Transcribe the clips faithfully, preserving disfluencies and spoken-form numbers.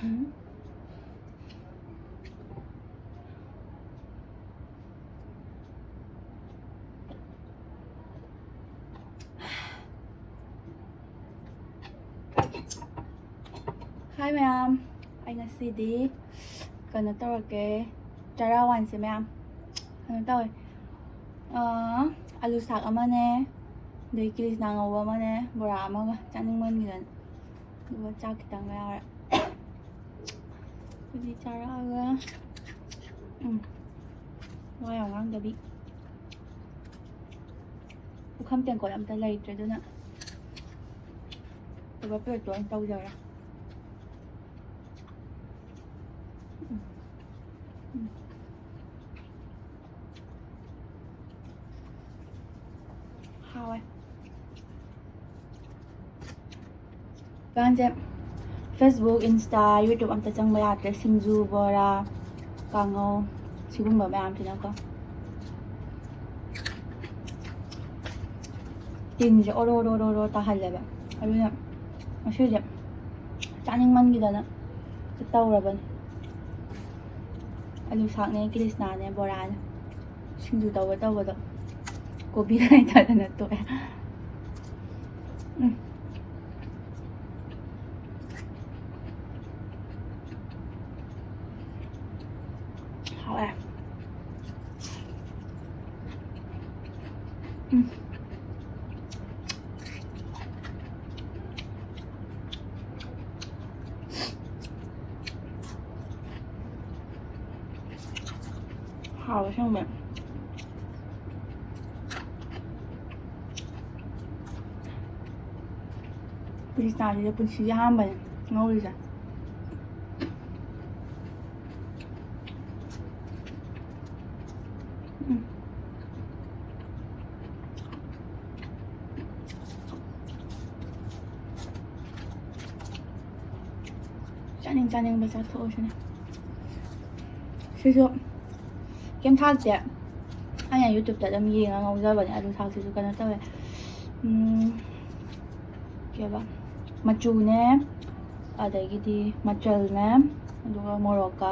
ꯎꯝ꯫ ꯍꯥꯏ ꯃꯌꯥꯝ, ꯑꯩ ꯉꯁꯤꯗꯤ ꯀꯩꯅꯣ ꯇꯧꯔꯛꯀꯦ, ꯆꯔꯥ ꯋꯥꯟꯁꯦ ꯃꯌꯥꯝ꯫ ꯀꯩꯅꯣ ꯇꯧꯋꯦ, ꯑꯥ, ꯑꯂꯨ ꯁꯥꯛ ꯑꯃꯅꯦ, ꯑꯗꯩ ꯀꯤꯂꯤꯆꯅꯥ ꯉꯧꯕ ꯑꯃꯅꯦ, ꯕꯣꯔꯥ ꯑꯃꯒ, ꯆꯥꯅꯤꯡꯃꯟꯈꯤꯗꯅ꯫ ꯑꯗꯨꯒ ꯆꯥꯛ ꯈꯤꯇꯪꯒ ꯌꯥꯎꯔꯦ꯫ ꯑꯗꯨꯗꯤ ꯆꯥꯔꯛꯑꯒ, ꯎꯝ, ꯋꯥ ꯌꯥꯝ ꯉꯥꯡꯗꯕꯤ꯫ ꯄꯨꯈꯝ ꯇꯦꯡꯀꯣꯠ ꯑꯝꯇ ꯂꯩꯇ꯭ꯔꯦ, ꯑꯗꯨꯅ ꯇꯦꯕꯜ ꯄ꯭ꯂꯦꯠꯇꯣ ꯑꯣꯏꯅ ꯇꯧꯖꯔꯦ꯫ ꯎꯝ꯫ ꯎꯝ꯫ ꯍꯥꯎꯋꯦ꯫ ꯍꯧꯖꯤꯛꯀꯥꯟꯁꯦ Facebook, Insta, YouTube ꯑꯝꯇ ꯆꯪꯕ ꯌꯥꯗ꯭ꯔꯦ꯫ ꯁꯤꯡꯖꯨ, ꯕꯣꯔꯥ, ꯀꯥꯡꯉꯧ, ꯁꯤꯒꯨꯝꯕ ꯃꯌꯥꯝꯁꯤꯅꯀꯣ꯫ ꯇꯤꯟꯁꯦ ꯑꯣꯔꯣ ꯑꯣꯔꯣ ꯑꯣꯔꯣ ꯑꯣꯔꯣ ꯇꯥꯍꯜꯂꯦꯕ꯫ ꯑꯗꯨꯅ ꯉꯁꯤꯁꯦ ꯆꯥꯅꯤꯡꯃꯟꯈꯤꯗꯅ ꯇꯧꯔꯕꯅꯤ꯫ ꯑꯂꯨ ꯁꯥꯛꯅꯦ, ꯀꯤꯂꯤꯆꯅꯥꯅꯦ, ꯕꯣꯔꯥꯅꯦ꯫ ꯁꯤꯡꯖꯨ ꯇꯧꯕ ꯇꯧꯕꯗꯣ ꯀꯣꯕꯤ ꯂꯩꯇꯗꯅ ꯇꯣꯛꯑꯦ꯫ ꯎꯝ꯫ ꯍꯥꯎꯋꯦ꯫ ꯎꯝ꯫ ꯍꯥꯎꯋꯦ ꯑꯁꯦꯡꯕ꯫ ꯀꯤꯂꯤꯆꯅꯥꯁꯤꯗꯤ ꯄꯨꯟꯁꯤꯒꯤ ꯑꯍꯥꯟꯕꯅꯦ ꯉꯧꯔꯤꯁꯦ꯫ ꯎꯝ꯫ ꯆꯥꯅꯤꯡ ꯆꯥꯅꯤꯡꯕ ꯆꯥꯊꯣꯛꯑꯁꯤꯅꯦ꯫ ꯁꯤꯁꯨ ꯀꯩꯝ ꯊꯥꯛꯇꯦ꯫ ꯑꯩꯅ YouTubeꯇ ꯑꯗꯨꯝ ꯌꯦꯡꯉ ꯉꯧꯖꯕꯅꯦ꯫ ꯑꯂꯨ ꯁꯥꯛꯁꯤꯁꯨ ꯀꯩꯅꯣ ꯇꯧꯋꯦ꯫ ꯎꯝ, ꯀꯩꯕ? ꯃꯆꯨꯅꯦ, ꯑꯗꯒꯤꯗꯤ ꯃꯆꯜꯅꯦ, ꯑꯗꯨꯒ ꯃꯣꯔꯣꯛꯀ,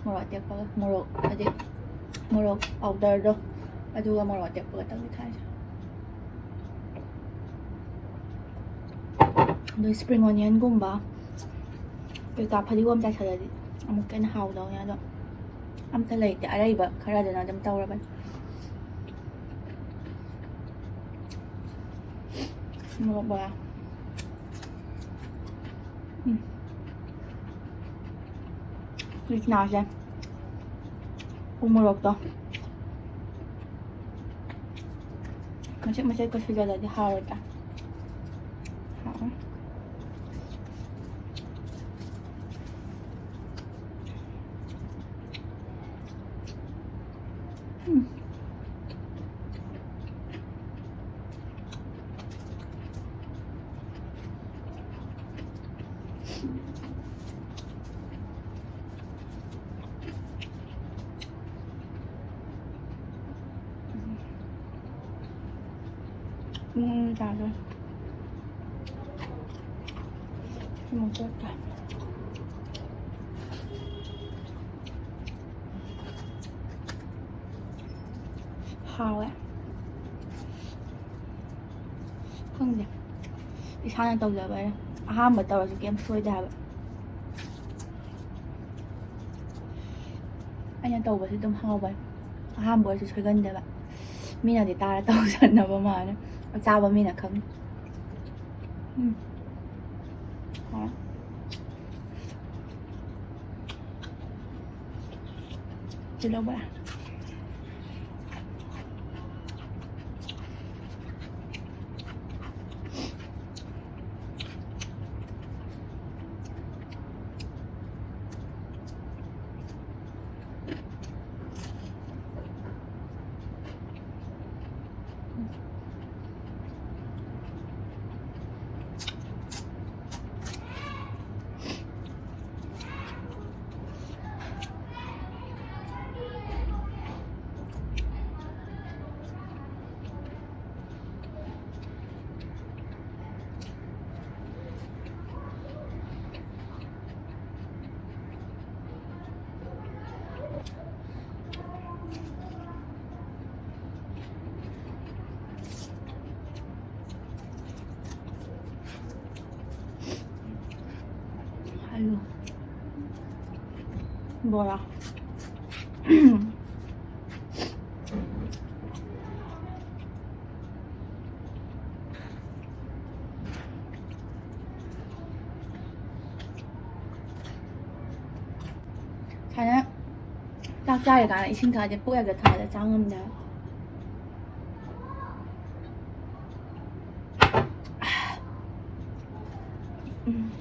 ꯃꯣꯔꯣꯛ ꯑꯇꯦꯛꯄꯒ, ꯃꯣꯔꯣꯛ ꯍꯥꯏꯗꯤ ꯃꯣꯔꯣꯛ ꯄꯥꯎꯗꯔꯗꯣ, ꯑꯗꯨꯒ ꯃꯣꯔꯣꯛ ꯑꯇꯦꯛꯄꯒ ꯇꯧꯔ ꯊꯥꯏꯁꯦ꯫ ꯑꯗꯣ ꯁ꯭ꯄ꯭ꯔꯤꯡ ꯑꯣꯅꯤꯌꯟꯒꯨꯝꯕ ꯀꯩꯀꯥ ꯐꯗꯤꯒꯣꯝ ꯆꯥꯏꯁꯜꯂꯗꯤ ꯑꯃꯨꯛꯀ ꯍꯦꯟꯅ ꯍꯥꯎꯗꯧꯅꯦ꯫ ꯑꯗꯣ ꯑꯝꯇ ꯂꯩꯇꯦ, ꯑꯔꯩꯕ ꯈꯔꯗꯨꯅ ꯑꯗꯨꯝ ꯇꯧꯔꯕꯅꯤ꯫ ꯃꯣꯔꯣꯛ ꯕꯣꯔꯥ꯫ ꯎꯝ꯫ ꯀ꯭ꯔꯤꯁꯅꯥꯁꯦ ꯎ ꯃꯣꯔꯣꯛꯇꯣ ꯃꯆꯦꯠ ꯃꯆꯦꯠꯀ ꯁꯣꯏꯖꯜꯂꯗꯤ ꯍꯥꯎꯔꯣꯏꯗ꯭ꯔꯥ? ꯍꯥꯎꯔꯣꯏ꯫ ꯎꯝ꯫ ꯎꯝ, ꯆꯥꯗꯣꯏ꯫ ꯁꯤ ꯃꯨꯛ ꯇꯣꯠꯀꯦ꯫ ꯍꯥꯎꯋꯦ꯫ ꯈꯪꯗꯦ, ꯏꯁꯥꯅ ꯇꯧꯖꯕ ꯑꯍꯥꯟꯕ ꯇꯧꯔꯁꯨ ꯀꯩꯝ ꯁꯣꯏꯗꯦ ꯍꯥꯏꯕ꯫ ꯑꯩꯅ ꯇꯧꯕꯁꯦ ꯑꯗꯨꯝ ꯍꯥꯎꯕꯅꯦ꯫ ꯑꯍꯥꯟꯕ ꯑꯣꯏꯔꯁꯨ ꯁꯣꯏꯒꯟꯗꯦꯕ꯫ ꯃꯤꯅꯗꯤ ꯇꯥꯔ ꯇꯧꯁꯟꯅꯕ ꯃꯥꯜꯂꯦ꯫ ꯆꯥꯕ ꯃꯤꯅ ꯈꯪꯅꯤ꯫ ꯎꯝ꯫ ꯍꯥꯎꯋꯦ꯫ ꯀꯩꯗꯧꯕ? ꯕꯣꯔꯥ꯫ ꯁꯨꯃꯥꯏꯅ ꯆꯥꯛ ꯆꯥꯔꯤꯀꯥꯟꯗ ꯏꯁꯤꯡ ꯊꯛꯑꯗꯤ ꯄꯨꯛ ꯍꯦꯛꯇ ꯊꯜꯂꯦ, ꯆꯥ ꯉꯝꯗꯦ ꯍꯥꯏꯕ꯫ ꯎꯝ꯫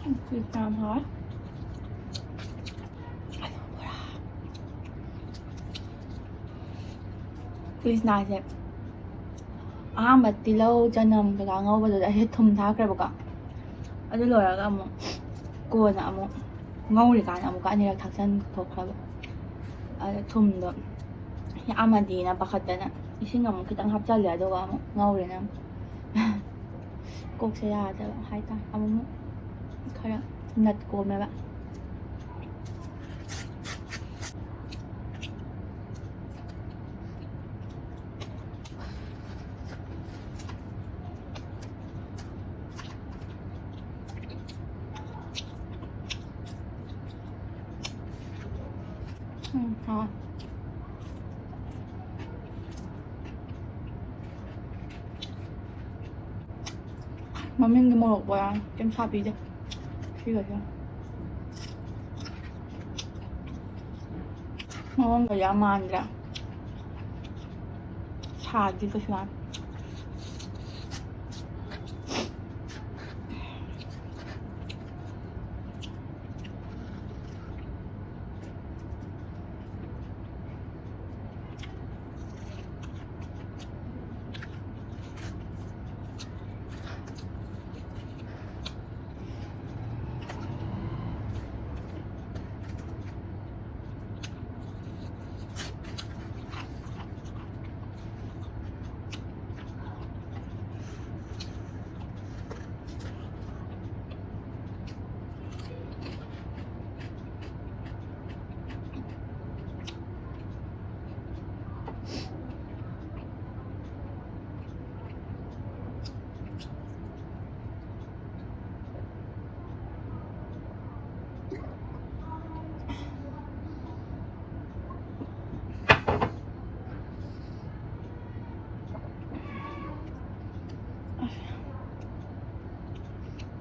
ꯎꯝ, ꯌꯥꯝ ꯍꯥꯎꯋꯦ꯫ ꯀ꯭ꯔꯤꯁꯅꯥꯁꯦ ꯑꯍꯥꯟꯕ ꯇꯤꯜꯍꯧ, ꯆꯅꯝ ꯀꯩꯀꯥ ꯉꯧꯕꯗꯨꯗ ꯑꯩꯁꯦ ꯊꯨꯝ ꯊꯥꯛꯈ꯭ꯔꯦꯕꯀꯣ꯫ ꯑꯗꯨ ꯂꯣꯏꯔꯒ ꯑꯃꯨꯛ ꯀꯣꯟꯅ ꯑꯃꯨꯛ ꯉꯧꯔꯤꯀꯥꯟꯗ ꯑꯃꯨꯛꯀ ꯑꯅꯤꯔꯛ ꯊꯥꯛꯆꯟ ꯊꯣꯛꯈ꯭ꯔꯕ꯫ ꯑꯗ ꯊꯨꯝꯗꯣ ꯌꯥꯝꯃꯗꯤꯅ ꯄꯥꯈꯠꯇꯅ ꯏꯁꯤꯡ ꯑꯃꯨꯛ ꯈꯤꯇꯪ ꯍꯥꯞꯆꯜꯂꯦ, ꯑꯗꯨꯒ ꯑꯃꯨꯛ ꯉꯧꯔꯦꯅ꯫ ꯀꯣꯛꯁꯦ ꯌꯥꯗꯕ ꯍꯥꯏꯇꯥꯔꯦ꯫ ꯑꯃꯨꯛ ꯈꯔ ꯅꯠ ꯀꯣꯝꯃꯦꯕ꯫ ꯎꯝ, ꯍꯥꯎꯋꯦ꯫ ꯃꯃꯤꯡꯒꯤ ꯃꯣꯔꯣꯛ ꯕꯣꯔꯥ ꯀꯩꯝ ꯁꯥꯕꯤꯗꯦ꯫ ꯁꯤꯒꯁꯦ ꯃꯑꯣꯡꯒ ꯌꯥꯝ ꯃꯥꯟꯗ꯭ꯔꯥ? ꯁꯥꯗꯤ ꯀꯩꯁꯨ ꯌꯥꯝ꯫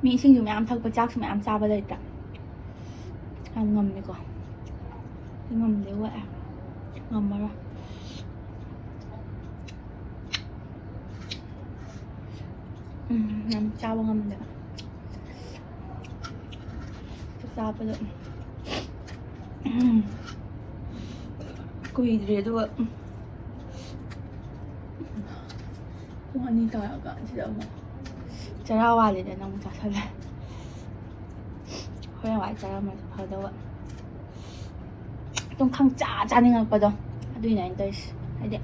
ꯃꯤ ꯏꯁꯤꯡꯁꯨ ꯃꯌꯥꯝ ꯊꯛꯄ, ꯆꯥꯛꯁꯨ ꯃꯌꯥꯝ ꯆꯥꯕ ꯂꯩꯇ꯭ꯔꯥ? ꯌꯥꯝ ꯉꯝꯃꯦꯀꯣ꯫ ꯉꯝꯗꯦ, ꯋꯥꯑꯦ꯫ ꯉꯝꯃꯔꯣꯏ꯫ ꯎꯝ, ꯌꯥꯝ ꯆꯥꯕ ꯉꯝꯗꯦ꯫ ꯆꯥꯛ ꯆꯥꯕꯗ, ꯎꯝ, ꯀꯨꯏꯗ꯭ꯔꯤ, ꯑꯗꯨꯒ, ꯎꯝ, ꯄꯨꯡ ꯑꯅꯤ ꯇꯥꯔꯀꯥꯟꯁꯤꯗ ꯑꯃꯨꯛ ꯆꯔꯥ ꯋꯥꯠꯂꯤꯗꯅ ꯑꯃꯨꯛ ꯆꯥꯁꯜꯂꯦ꯫ ꯍꯣꯔꯦꯟ ꯋꯥꯏ ꯆꯥꯔꯝꯃꯁꯨ ꯐꯗꯧꯕ꯫ ꯑꯗꯨꯝ ꯈꯪꯆꯥ ꯆꯥꯅꯤꯡꯉꯛꯄꯗꯣ, ꯑꯗꯨꯏꯅꯦ ꯑꯩꯅ ꯇꯧꯔꯤꯁꯦ꯫ ꯍꯥꯏꯗꯤ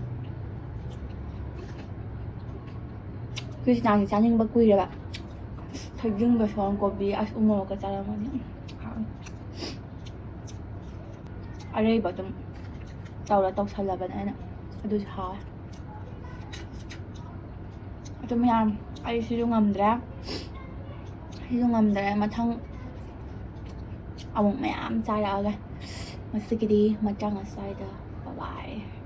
ꯑꯩꯈꯣꯏ ꯆꯤꯟꯖꯥꯛꯁꯦ ꯆꯥꯅꯤꯡꯕ ꯀꯨꯏꯔꯦꯕ꯫ ꯊꯣꯏꯗꯤꯡ, ꯕꯦꯁꯣꯟ, ꯀꯣꯕꯤ, ꯑꯁ, ꯎ ꯃꯣꯔꯣꯛꯀ ꯆꯥꯔꯝꯃꯗꯤ, ꯎꯝ, ꯍꯥꯎꯅꯤ꯫ ꯑꯔꯩꯕ ꯑꯗꯨꯝ ꯇꯧꯔ ꯇꯧꯁꯜꯂꯕꯅꯦ ꯑꯩꯅ꯫ ꯑꯗꯨꯁꯨ ꯍꯥꯎꯋꯦ꯫ ꯑꯗꯨ ꯃꯌꯥꯝ, ꯑꯩ ꯁꯤꯁꯨ ꯉꯝꯗ꯭ꯔꯦ, ꯁꯤꯁꯨ ꯉꯝꯗ꯭ꯔꯦ꯫ ꯃꯊꯪ ꯑꯃꯨꯛ ꯃꯌꯥꯝ ꯆꯥꯔꯛꯑꯒꯦ꯫ ꯉꯁꯤꯒꯤꯗꯤ ꯃꯇꯥꯡ ꯑꯁ꯭ꯋꯥꯏꯗ꯫ Bye bye꯫